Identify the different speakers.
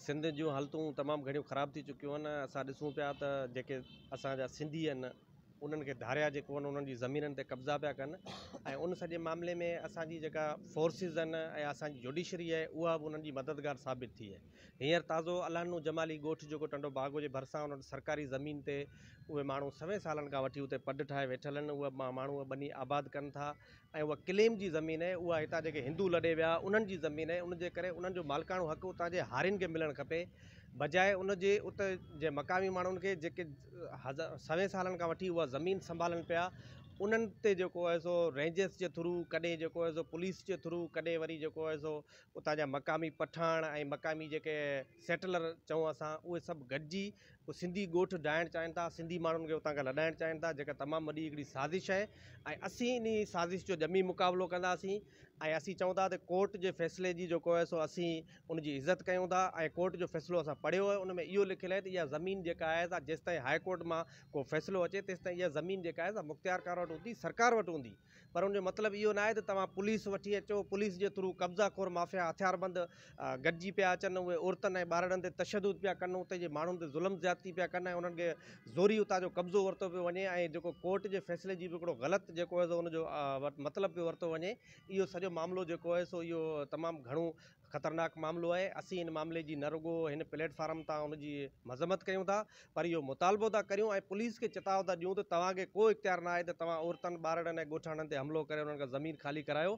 Speaker 1: سنڌ جون حالتون تمام گهڻيون خراب ٿي چڪيون آهن. اسان ڏسون پيا ته جيڪي اسان جا سنڌي آهن انهن کي ڌاريا جيڪو آهن انهن جي زمينن تي قبضا پيا ڪن ۽ ان سڄي معاملي ۾ اسان جي جيڪا فورسز آهن ۽ اسان جي جوڊيشري آهي اها به انهن جي مددگار ثابت ٿي آهي. هينئر تازو الهڏنو جمالي ڳوٺ جيڪو ٽنڊو باگو جي ڀرسان ان وٽ سرڪاري زمين تي اهي ماڻهو سوين سالن کان وٺي اتي پڊ ٺاهي ويٺل آهن، اهي ماڻهو ٻني آباد ڪن ٿا ۽ اها ڪليم جي زمين آهي، اها هتان جيڪي هندو لڏي ويا انهن جي زمين آهي، ان جي ڪري انهن جو مالڪاڻو حق اتان جي هارين کي ملڻ کپي بجاء ان جي ات جي مقامي ماڻهن کي جيڪي سوين سالن کان وٺي اها زمين سنڀالن پيا انهن تي جيڪو آهي سو رينجرس جي ٿرو ڪڏهن جيڪو آهي سو پوليس جي ٿرو ڪڏهن وري جيڪو آهي سو اتان جا مقامي پٺاڻ ۽ مقامي جيڪي سيٽلر چئون اسان اهي سڀ گڏجي اهي سنڌي ڳوٺ ڊاهڻ چاهين ٿا، سنڌي ماڻهن کي اتان کان لڏائڻ چاهين ٿا، جيڪا تمام وڏي هڪڙي سازش آهي ۽ اسين انهي سازش جو ڄمي مقابلو ڪنداسين ۽ اسين چئون ٿا ته ڪورٽ جي فيصلي جي جيڪو آهي سو اسين ان جي عزت ڪيون ٿا ۽ ڪورٽ جو فيصلو اسان پڙهيو آهي ان ۾ اهو لکيل آهي ته اها زمين جيڪا آهي سا جيستائين هاء ڪورٽ مان ڪو فيصلو اچي تيستائين اها زمين جيڪا آهي سا مختيارڪار وٽ هوندي، سرڪار وٽ هوندي. پر ان جو مطلب اهو ناهي ته توهان پوليس وٺي اچو، پوليس جي ٿرو قبضا خور مافيا هٿياربند گڏجي پيا اچن، اهي عورتن ۽ ٻارڙن تي تشدد پيا ڪن، اتي جي ماڻهن تي ظلم زيادتي پيا ڪن ۽ انهن کي زوري اتان جو قبضو ورتو پيو وڃي ۽ جيڪو ڪورٽ جي فيصلي جي به هڪڙو غلط جيڪو آهي سو ان جو مطلب پيو ورتو وڃي. اهو سڄو معاملو جيڪو آهي سو اهو تمام گهڻو خطرناڪ معاملو آهي. اسين ان معاملي جي نه رڳو هن پليٽ فارم تان ان جي مذمت ڪيون ٿا پر اهو مطالبو ٿا ڪريون ۽ پوليس کي چتاء ٿا ڏيون ته توهان کي ڪو اختيار نه آهي ته توهان عورتن، ٻارڙن ۽ ڳوٺاڻن تي حملو ڪري انهن کان زمين خالي ڪرايو.